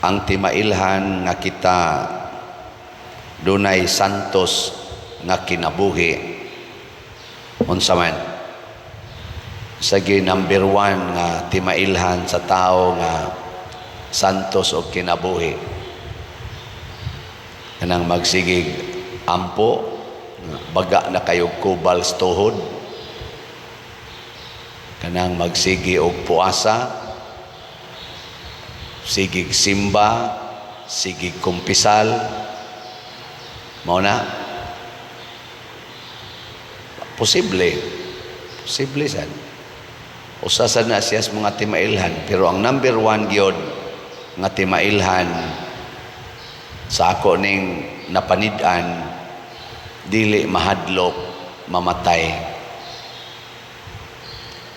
Ang timailhan nga kita dunay santos nga kinabuhi, unsa man? Sige, number one nga timailhan sa tao nga santos og kinabuhi, kanang magsigig ampo, baga na kayo kubal sa tuhod, kanang magsigi og puasa, sigig simba, sigig kumpisal, mao na? Posible, posible sad. Usa sad na siya sa mga timailhan, pero ang number one gyud nga timailhan sa ako ning napanid-an, dili mahadlok mamatay.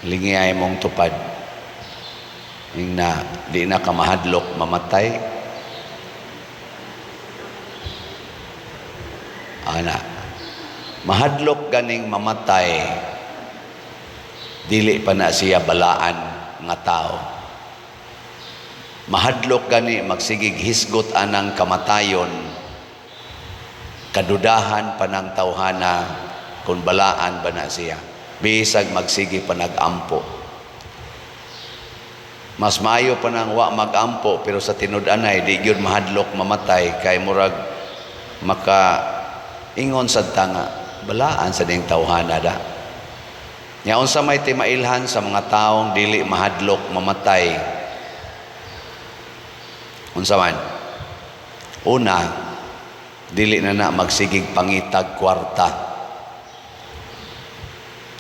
Lingiyay mong tupad. Ing na di na ka mahadlok mamatay. Ana, mahadlok ganing mamatay, dili pa na siya balaan nga tao. Mahadlok gani magsigig hisgot anang kamatayon, kadudahan pa ng tawhana kung balaan ba na siya, bisag magsige pa nag-ampo. Mas maayo pa nang wa mag-ampo, pero sa tinud-anay di gyud mahadlok mamatay, kay murag maka ingon sad ta nga balaan sa ding tawhana da. Nya unsa may timailhan sa mga taong dili mahadlok mamatay? Unsa man? Una, dili na na magsigig pangitag kwarta.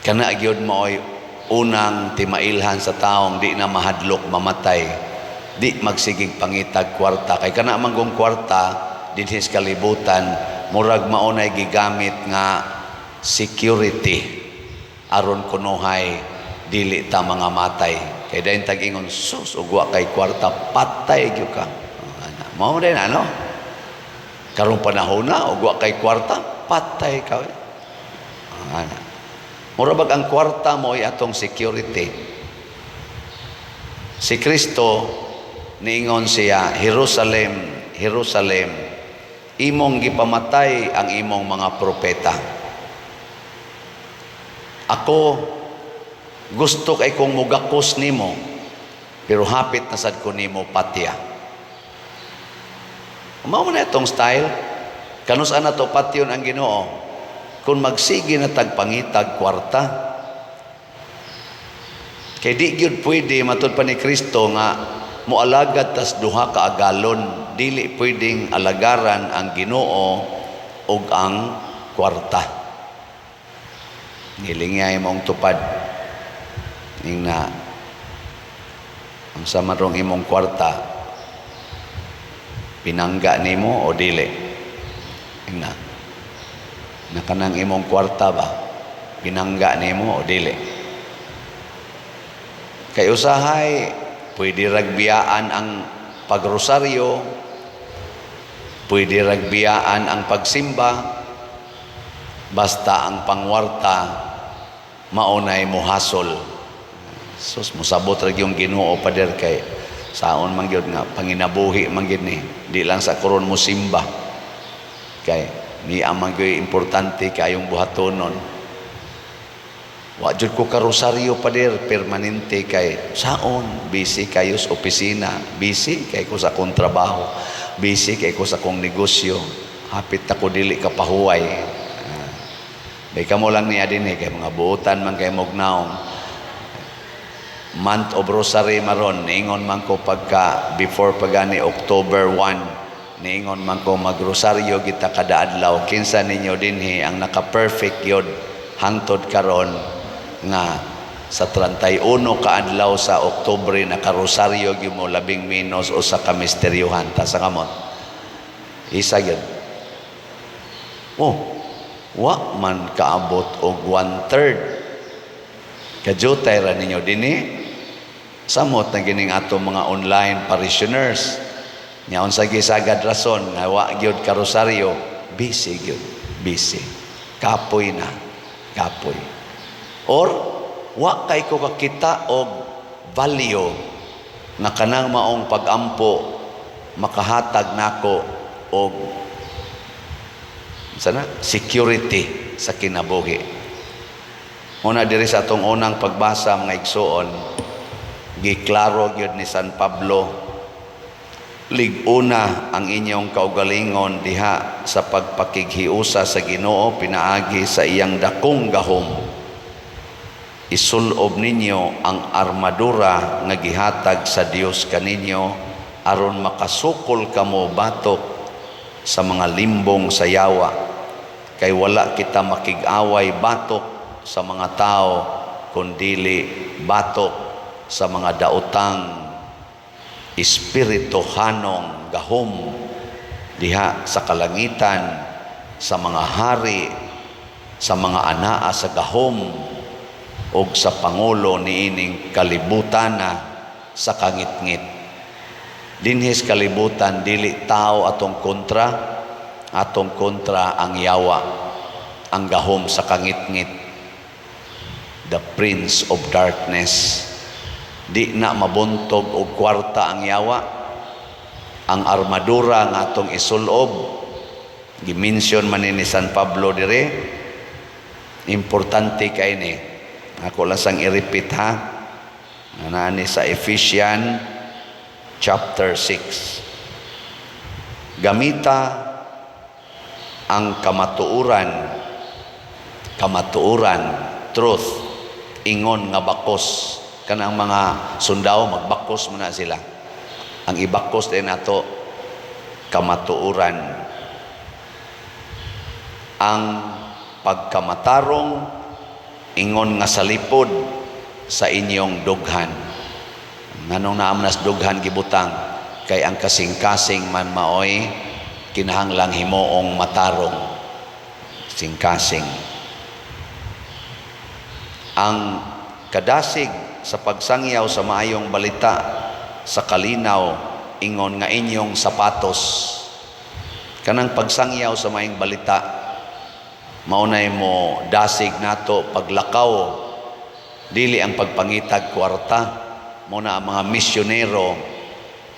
Kana gyud maoy unang timailhan sa taong di na mahadlok mamatay. Di magsigig pangitag kwarta, kay kana manggong kwarta dinhi sa kalibutan, murag maunay gigamit nga security aron kunuhay dili ta mga matay. Kay dayon tag-ingon, "Sus, ug wa kay kwarta, patay gyud ka." Mao din ano, karong panahon na, ug wa kay kwarta, patay ka. Ana, mura bag ang kwarta mo ay atong security. Si Kristo, niingon siya, "Jerusalem, Jerusalem, imong gipamatay ang imong mga propeta. Ako, gusto kay kong mugakos nimo, pero hapit na sad ko nimo patya." Mao na itong style. Kanus-a na to patyon ang Ginoo kung magsige na tagpangitag kwarta? Kay di gyud pwede, matud pa ni Kristo, nga moalagad tas duha ka agalon. Dili pwedeng alagaran ang Ginoo ug ang kwarta. Ngilingay mong tupad. Ing na ang sa marong imong kwarta, pinangga nimo o dili? Ing na nakanang imong kwarta ba, pinangga nimo o dili? Kay usahay pwede ragbiyaan ang pagrosaryo, pwede ragbiyaan ang pagsimba, basta ang pangwarta maunay muhasol. Sus, musabot ra yung Ginoo, pader, kay saon man gyud nga panginabuhi man gyud ni, di lang sa koron mo simba, kay ni man gyud importante kayong buhatonon. Wa jud ko karosaryo, pader, permanente, kay saon, busy kayo sa opisina, busy kay ko sa akong trabaho, busy kay ko sa akong negosyo, hapit ako dili ka pahuway. Bay kamo lang niya din eh, kay mga buotan man kay mognaong. Month of Rosary maron, niingon man ko pagka before pagani October 1, niingon man ko magrosaryo kita kada adlaw. Kinsa ninyo dinhi ang naka-perfect yod hangtod karon nga sa 31 ka adlaw sa Oktubre nakarosaryo gyud mo labing menos usa ka misteryuhan? Ta sa kamot. Isa gyud. Oh, wa man kaabot og 1/3. Kajutay ra ninyo dinhi. Samot na gining ato mga online parishioners. Nya unsa gisagad rason nga wa gyud karosaryo? Busy gyud, busy. Kapoy na, kapoy. Or wa kay ko kakita og value nga kanang maong pagampo. Makahatag nako og sana security sa kinabuhi. Una diri sa atong unang pagbasa, mga igsuon, giklaro gyud ni San Pablo, "Lig-una ang inyong kaugalingon diha sa pagpakighiusa sa Ginoo pinaagi sa iyang dakong gahom. Isulob ninyo ang armadura nga gihatag sa Dios kaninyo aron makasukol kamo batok sa mga limbong sa yawa, kay wala kita makig-away batok sa mga tao kundili batok sa mga daotang espirituhanong gahom diha sa kalangitan, sa mga hari, sa mga anaa sa gahom ug sa pangulo niining kalibutana sa kangitngit." Dinhis kalibutan, dili tao atong kontra, atong kontra ang yawa, ang gahom sa kangitngit, the prince of darkness. Di na mabuntog og kwarta ang yawa. Ang armadura nga atong isulob, gimension man ni San Pablo dire, importante kay ni. Ako lang sang i-repeat ha. Naa ni sa Ephesians chapter 6. Gamita ang kamatuoran, kamatuoran, truth, ingon nga bakos. Kanang mga sundao, magbakos man na sila. Ang ibakos din nato, kamatuoran. Ang pagkamatarong ingon nga salipod sa inyong dughan. Nganong naa man nas dughan gibutang? Kay ang kasing-kasing man maoy kinahanglang himuong matarong. Kasing-kasing. Ang kadasig sa pagsangyaw sa maayong balita sa kalinaw ingon nga inyong sapatos. Kanang pagsangyaw sa maayong balita, maunay mo dasig nato paglakaw, dili ang pagpangitag kwarta. Mo na ang mga misyonero,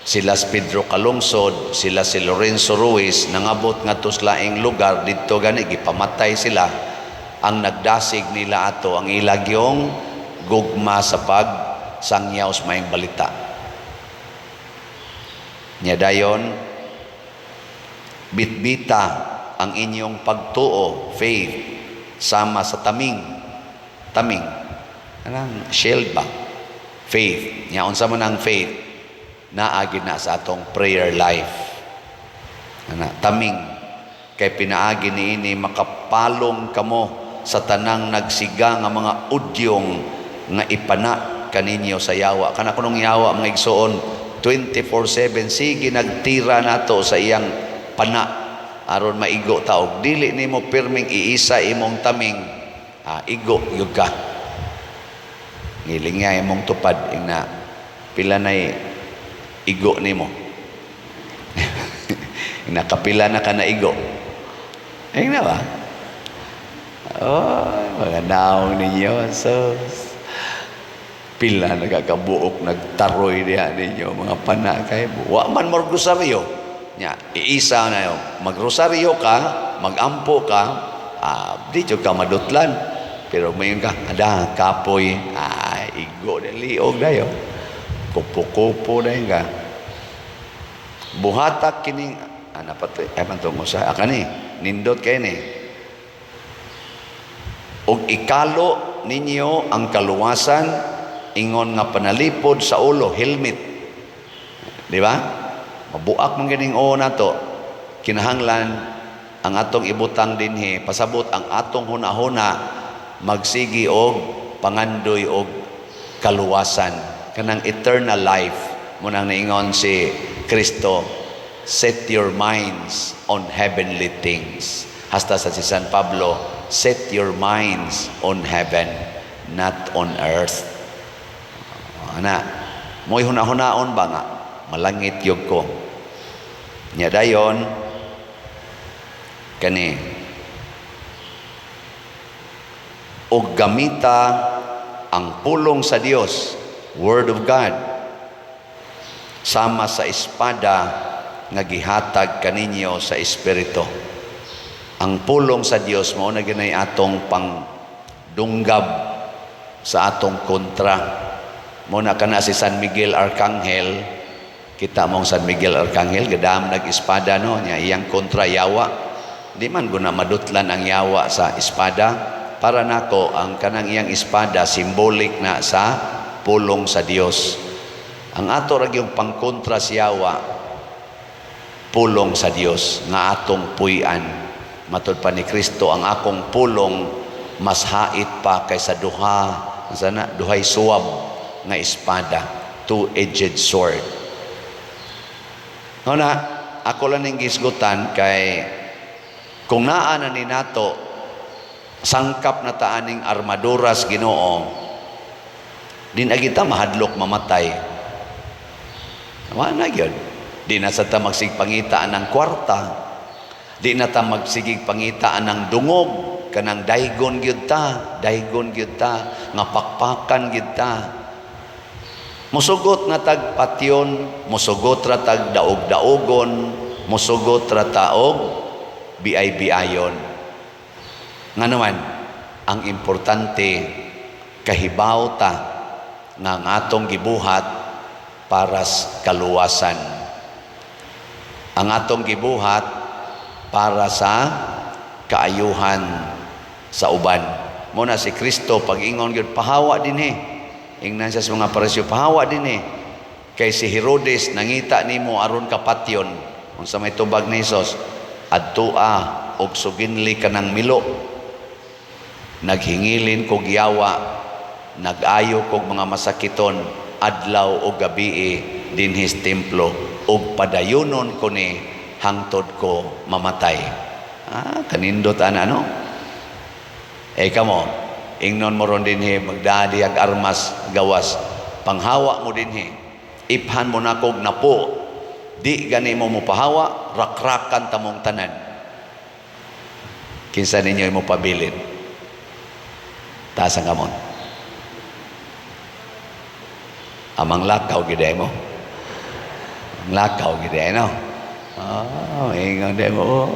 sila si Pedro Calungsod, sila si Lorenzo Ruiz, nangabot ngadto sa laing lugar didto gani gipamatay sila. Ang nagdasig nila ato ang ilagyong gugma sa pagsangyaw sa maayong balita. Nya dayon, bitbita ang inyong pagtuo, faith, sama sa taming. Taming. Anang shield ba? Faith. Nya unsa man ang faith? Naagi na sa atong prayer life. Ana, taming. Kay pinaagi niini makapalong kamo sa tanang nagsiga nga mga udyong nga ipana kaninyo sa yawa. Kana kunong yawa, mga igsuon, 24/7 sige nagtira nato sa iyang pana aron maigo ta. Og dili nimo pirming iisa imong taming, igo gyud ka. Ngiling nga imong tupad, ingna pila nay igo nimo. Ingna kapila na ka na igo. Ingna ba? Oh, mga naong ninyo. So, pila nagkakabuok nagtaroy diha ninyo mga pana kay wa man magrosaryo. Nya iisa na yo, magrosaryo ka, magampo ka, di jud ka madutlan, pero mayon ka ada kapoy, igo na liog dayo, kupo-kupo na ka. Buhata kining ana pati ay man tong usa kani nindot kay ni. "Og ikalo ninyo ang kaluwasan ingon nga panalipod sa ulo," helmet. Di ba? Mabuak man ganing ulo nato. Kinahanglan ang atong ibutang dinhi, pasabot ang atong hunahuna magsigi og pangandoy og kaluwasan, kanang eternal life. Munang niingon si Kristo, "Set your minds on heavenly things." Hasta sa si San Pablo, "Set your minds on heaven, not on earth." Ana, mo'y hunahunaon ba nga malangit yug ko. Nya dayon kani, "Og gamita ang pulong sa Dios," word of God, "sama sa espada nga gihatag kaninyo sa Espiritu. Ang pulong sa Dios mao na ginay atong pangdunggab sa atong kontra. Mo na kana si San Miguel Arcangel, kita mong San Miguel Arcangel gadam nag-espada, no? Nya iyang kontra yawa. Di man guna madutlan ang yawa sa espada. Para nako, ang kanang iyang espada symbolic na sa pulong sa Dios. Ang ato ra gyung pangkontra sa yawa, pulong sa Dios nga atong puy-an. Matod pa ni Kristo, "Ang akong pulong mas hait pa kaysa duha sana duhay suwab nga espada," two-edged sword. Na ako lang ning gisgutan kay kung naa na ni nato, sangkap na ta aning armaduras Ginoo, di na kita mahadlok mamatay. Wa na gyud. Di na sa ta magsigig pangitaan ng kwarta, di na ta magsigig pangitaan ng dungog, kanang daygon gyud ta, daygon gyud ta nga pakpakan gyud ta. Musugot na tag patyon, musugot ra tag daog-daogon, musugot ra taog biay-biayon. Nga naman, ang importante, kahibaw ta nga ang atong gibuhat para sa kaluwasan. Ang atong gibuhat para sa kaayuhan sa uban. Mo na si Kristo pag-ingon gyud, "Pahawa dinhi." Ingnan siya sa mga Pariseo, "Pahawa dinhi. Kay si Herodes nangita nimo aron kapatyon." Unsa may tubag ni Hesus? "Adtua og suginli kanang milo. Naghingilin kog yawa, nag-ayo kog mga masakiton adlaw o gabii dinhi sa templo ug padayonon ko ni hangtod ko mamatay." Ah, kanindot ana, no? Eh kamo, ingnon mo ron dinhi, magdadi ag armas gawas, panghawa mo dinhi. Iphan mo na kog napo. Di gani mo mopahawa, rakrakan tamong tanan. Kinsa ninyo mo pabilin? Taas ang kamot. Amang lakaw gid mo. Ang lakaw gid no. Ah, ingon di mo. "Oh,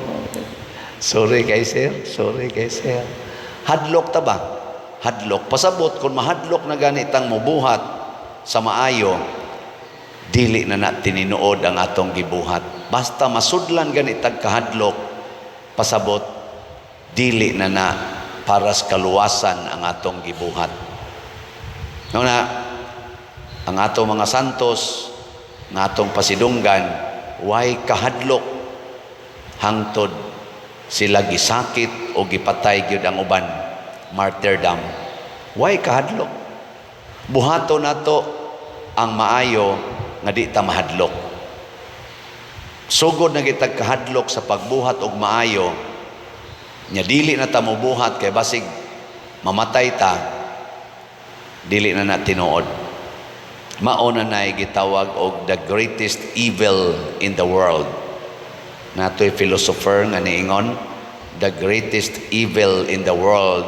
sorry kay sir, sorry kay sir." Hadlok ta ba? Hadlok. Pasabot kung mahadlok na ganitang mubuhat sa maayo, dili na na tininuod ang atong gibuhat. Basta masudlan ganitag kahadlok, pasabot dili na na para sa kaluwasan ang atong gibuhat. No na, ang atong mga santos nga atong pasidunggan, way kahadlok hangtod sila gisakit o gipatay gyud ang uban, martyrdom. Way kahadlok. Buhato nato ang maayo nga di ta mahadlok. Sugod na kitag kahadlok sa pagbuhat og maayo nya dili na ta mobuhat kay basig mamatay ta, dili na na tinuod. Mao na nay gitawag og the greatest evil in the world. Natoy philosopher nga niingon, "The greatest evil in the world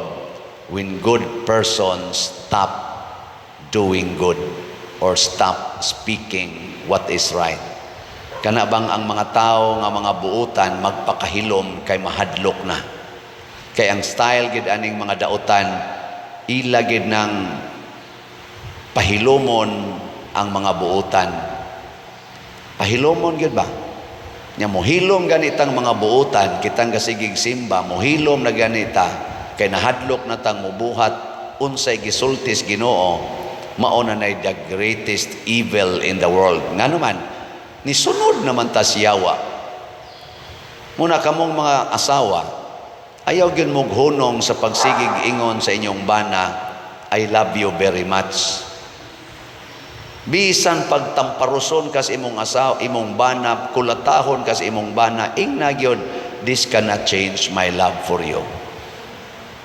when good persons stop doing good or stop speaking what is right." Kana bang ang mga tao nga mga buutan magpakahilom kay mahadlok na. Kay ang style gid aning mga dautan, ila gid ng pahilumon ang mga buutan. Pahilumon gyud ba? Nya mohilom ganitang mga buutan, kitang gasigig simba, mohilom na ganita, kay nahadlok na tang mubuhat unsay gisultis Ginoo, mao na nay the greatest evil in the world. Ngano man, nisunod naman ta siyawa. Muna kamong mga asawa, ayaw gyud mong hunong sa pagsigig ingon sa inyong bana, "I love you very much." Bisan pagtamparuson kas imong asawa, imong bana, kulatahon kas imong bana, ingna gyud, "This cannot change my love for you."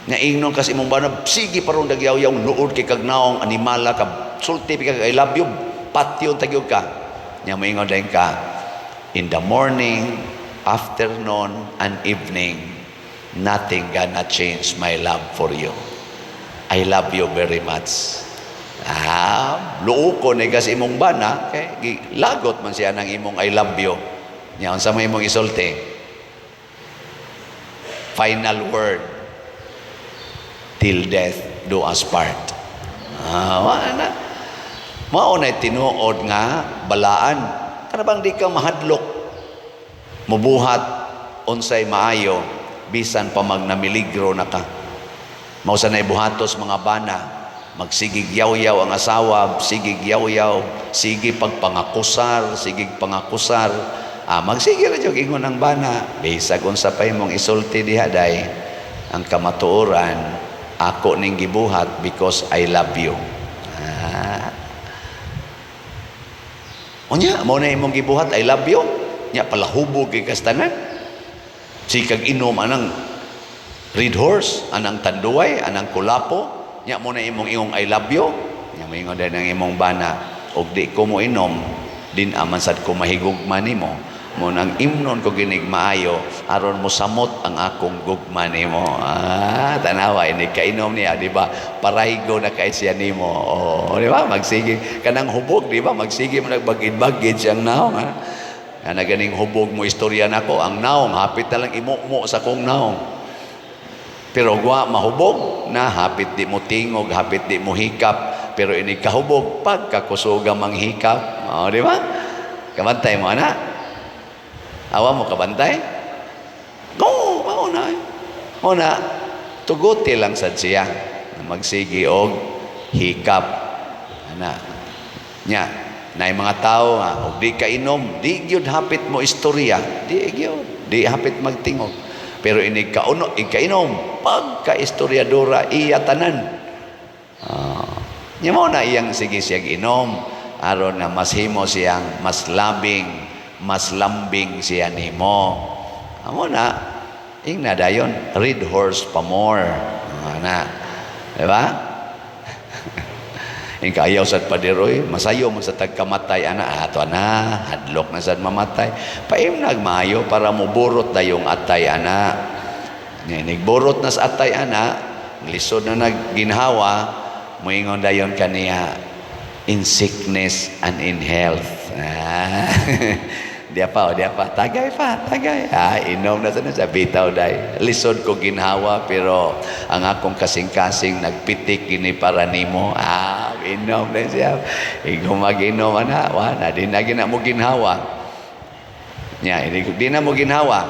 Nga ingnon kas imong bana, "Sige paron dagyaw-yaw, nuod kay kag naong, animala ka, sulti kag I love you, patyon tagyog ka." Nya moingon din ka, "In the morning, afternoon, and evening, nothing gonna change my love for you. I love you very much." Ah, luoko ni kasi imong bana, kay lagot man siya ng imong "I love you." Nya unsa may imong isulti? Final word, "Till death do us part." Ah, wa na. Mao na tinuod nga balaan. Kana bang di ka mahadlok mubuhat unsay maayo bisan pa magnamiligro na ka? Mao sa nay buhatos mga bana, magsigig yaw-yaw ang asawa, sigig yaw-yaw, sige pagpangakusar, sige pangakusar. Ah, magsige ra jud ingon ang bana, bisag unsa pa imong isulti diha day, ang kamatuoran ako ning gibuhat because I love you. Ah. Unya, mao na imong gibuhat, I love you. Nya palahubog kay kastanan. Sikag inom anang Red Horse, anang Tanduay, anang Kulapo. Nya mo na imong ingong "I love you." Nya moingon din ang imong bana, "Og di ko mo inom, din aman sad ko mahigugma nimo. Mo nang imnon ko ginig maayo aron mo samot ang akong gugma nimo." Ah, tanawa ini kainom niya, di ba? Paraygo na kay siya nimo. Oh, di ba? Magsige kanang hubog, di ba? Magsige mo nagbagid-bagid siyang naong, ha? Ana ganing hubog mo istorya nako, ang naong hapit na lang imumo sa kong naong. Pero gwa mahubog na hapit di mo tingog, hapit di mo hikap, pero ini kahubog pagkakusuga manghikap. Oh, di ba? Kabantay mo ana. Awa mo kabantay? No, mao na. Mao na tuguti lang sad siya na magsige og hikap. Ana. Nya, naay mga tao nga og di ka inom, di gyud hapit mo istorya, di gyud, di hapit magtingog. Pero inig kauno, ikainom, pagka istoryadora iya tanan. Ah, nya mo na iyang sige siya inom aron nga mas himo siyang mas labing, mas lambing siya nimo. Amo na ingna dayon, Red Horse pa more. Ah, na. Di ba? Ing kaayaw sad paderoy, masayo man sa tagkamatay ana ato ana, hadlok na sad mamatay. Paimnag maayo para moburot dayong atay ana. Nigburot na sa atay ana, lisod na nagginhawa, moingon dayon kaniya, "In sickness and in health." Ah. Diya pa, o, diya pa. Tagay pa, tagay. Ah, inom na sa bitaw day. Lisod ko ginhawa, pero ang akong kasing-kasing nagpitik gini para nimo. Ah, inom na siya. Ikaw mag-inom, ana. Wa na, di na gina mo ginhawa. Nya, di na mo ginhawa.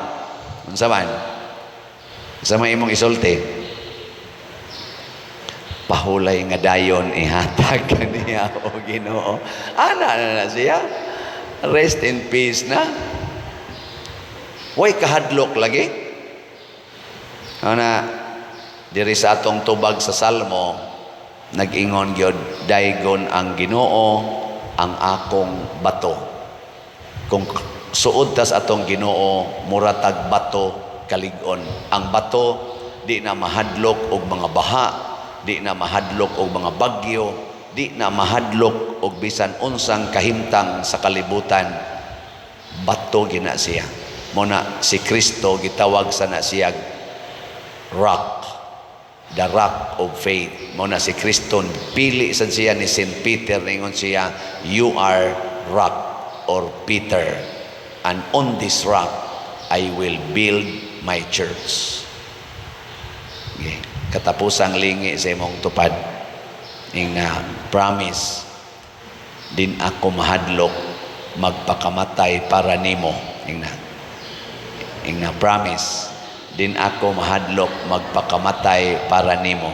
Unsa man? Sa may imong isulti? "Pahulay nga dayon ihatag kaniya o Ginoo." Ana na na siya. Rest in peace na. Way kahadlok lagi. Ana diri sa atong tubag sa Salmo, nag-ingon gyud, "Daygon ang Ginoo ang akong bato." Kung suod tas atong Ginoo, muratag bato kalig-on. Ang bato di na mahadlok og mga baha, di na mahadlok og mga bagyo, di na mahadlok og bisan unsang kahimtang sa kalibutan. Bato gina siya. Mo na si Kristo gitawag sa na siya rock, the rock of faith. Mo na si Kristo pili sad siya ni Saint Peter, ningon siya, "You are rock or Peter, and on this rock I will build my church." Okay. Katapusang lingi sa imong tupad ing na promise, "Din ako mahadlok magpakamatay para nimo." Ing na promise, "Din ako mahadlok magpakamatay para nimo."